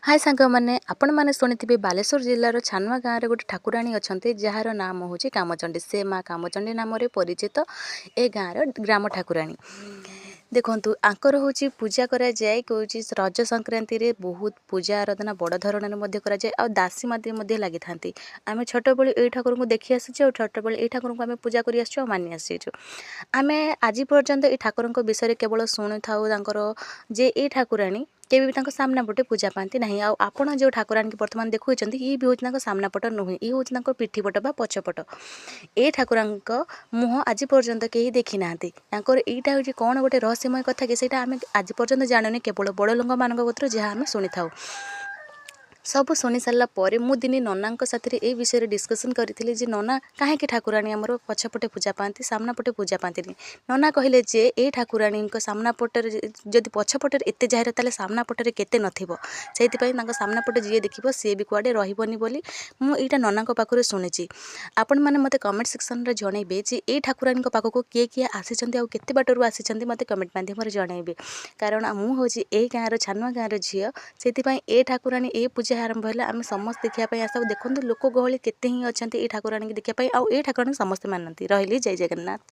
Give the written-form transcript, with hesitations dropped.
ହାଏ ସାଙ୍ଗମାନେ, ଆପଣମାନେ ଶୁଣିଥିବେ ବାଲେଶ୍ୱର ଜିଲ୍ଲାର ଛାନୁଆ ଗାଁରେ ଗୋଟେ ଠାକୁରାଣୀ ଅଛନ୍ତି, ଯାହାର ନାମ ହେଉଛି କାମଚଣ୍ଡୀ। ସେ ମା କାମଚଣ୍ଡୀ ନାମରେ ପରିଚିତ ଏ ଗାଁର ଗ୍ରାମ ଠାକୁରାଣୀ। ଦେଖନ୍ତୁ, ଆଙ୍କର ହେଉଛି ପୂଜା କରାଯାଏ କହୁଛି ରଜ ସଂକ୍ରାନ୍ତିରେ। ବହୁତ ପୂଜା ଆରାଧନା ବଡ଼ ଧରଣରେ ମଧ୍ୟ କରାଯାଏ ଆଉ ଦାସୀ ମାଦି ମଧ୍ୟ ଲାଗିଥାନ୍ତି। ଆମେ ଛୋଟବେଳୁ ଏଇ ଠାକୁରଙ୍କୁ ଦେଖି ଆସିଛୁ ଆଉ ଛୋଟବେଳେ ଏଇ ଠାକୁରଙ୍କୁ ଆମେ ପୂଜା କରି ଆସିଛୁ ଆଉ ମାନି ଆସିଛୁ। ଆମେ ଆଜି ପର୍ଯ୍ୟନ୍ତ ଏଇ ଠାକୁରଙ୍କ ବିଷୟରେ କେବଳ ଶୁଣିଥାଉ ତାଙ୍କର ଯେ ଏଇ ଠାକୁରାଣୀ କେବେ ବି ତାଙ୍କ ସାମ୍ନା ପଟେ ପୂଜା ପାଆନ୍ତି ନାହିଁ। ଆଉ ଆପଣ ଯେଉଁ ଠାକୁରାଣୀକି ବର୍ତ୍ତମାନ ଦେଖୁଛନ୍ତି, ଇଏ ବି ହେଉଛି ତାଙ୍କ ସାମ୍ନା ପଟ ନୁହେଁ, ଇଏ ହେଉଛି ତାଙ୍କ ପିଠି ପଟ ବା ପଛ ପଟ। ଏ ଠାକୁରାଙ୍କ ମୁହଁ ଆଜି ପର୍ଯ୍ୟନ୍ତ କେହି ଦେଖିନାହାନ୍ତି। ତାଙ୍କର ଏଇଟା ହେଉଛି କ'ଣ ଗୋଟେ ରହସ୍ୟମୟ କଥା କି ସେଇଟା ଆମେ ଆଜି ପର୍ଯ୍ୟନ୍ତ ଜାଣୁନି। କେବଳ ବଡ଼ ଲୋକମାନଙ୍କ କତିରୁ ଯାହା ଆମେ ଶୁଣିଥାଉ। ସବୁ ଶୁଣି ସାରିଲା ପରେ ମୁଁ ଦିନେ ନନାଙ୍କ ସାଥିରେ ଏ ବିଷୟରେ ଡିସ୍କସନ୍ କରିଥିଲି ଯେ ନନା, କାହିଁକି ଠାକୁରାଣୀ ଆମର ପଛପଟେ ପୂଜା ପାଆନ୍ତି, ସାମ୍ନା ପଟେ ପୂଜା ପାଆନ୍ତିନି? ନନା କହିଲେ ଯେ ଏ ଠାକୁରାଣୀଙ୍କ ସାମ୍ନା ପଟରେ ଯଦି ପଛପଟରେ ଏତେ ଜାହିର, ତାହେଲେ ସାମ୍ନା ପଟରେ କେତେ ନଥିବ? ସେଇଥିପାଇଁ ତାଙ୍କ ସାମ୍ନା ପଟେ ଯିଏ ଦେଖିବ, ସିଏ ବି କୁଆଡ଼େ ରହିବନି ବୋଲି ମୁଁ ଏଇଟା ନନାଙ୍କ ପାଖରୁ ଶୁଣିଛି। ଆପଣମାନେ ମୋତେ କମେଣ୍ଟ ସେକ୍ସନରେ ଜଣେଇବେ ଯେ ଏଇ ଠାକୁରାଣୀଙ୍କ ପାଖକୁ କିଏ କିଏ ଆସିଛନ୍ତି ଆଉ କେତେ ବାଟରୁ ଆସିଛନ୍ତି, ମୋତେ କମେଣ୍ଟ ମାଧ୍ୟମରେ ଜଣେଇବେ। କାରଣ ମୁଁ ହେଉଛି ଏଇ ଗାଁର, ଛାନୁଆ ଗାଁର ଝିଅ। ସେଥିପାଇଁ ଏ ଠାକୁରାଣୀ ଏ ପୂଜା ଆରମ୍ଭ ହେଲେ ଆମେ ସମସ୍ତେ ଦେଖିବା ପାଇଁ ଆସୁ। ଦେଖନ୍ତୁ, ଲୋକ ଗହଳି କେତେ ହିଁ ଅଛନ୍ତି ଏଇ ଠାକୁରାଣୀକି ଦେଖିବା ପାଇଁ ଆଉ ଏଇ ଠାକୁରାଣୀକି ସମସ୍ତେ ମାନନ୍ତି। ରହିଲି, ଜୟ ଜଗନ୍ନାଥ।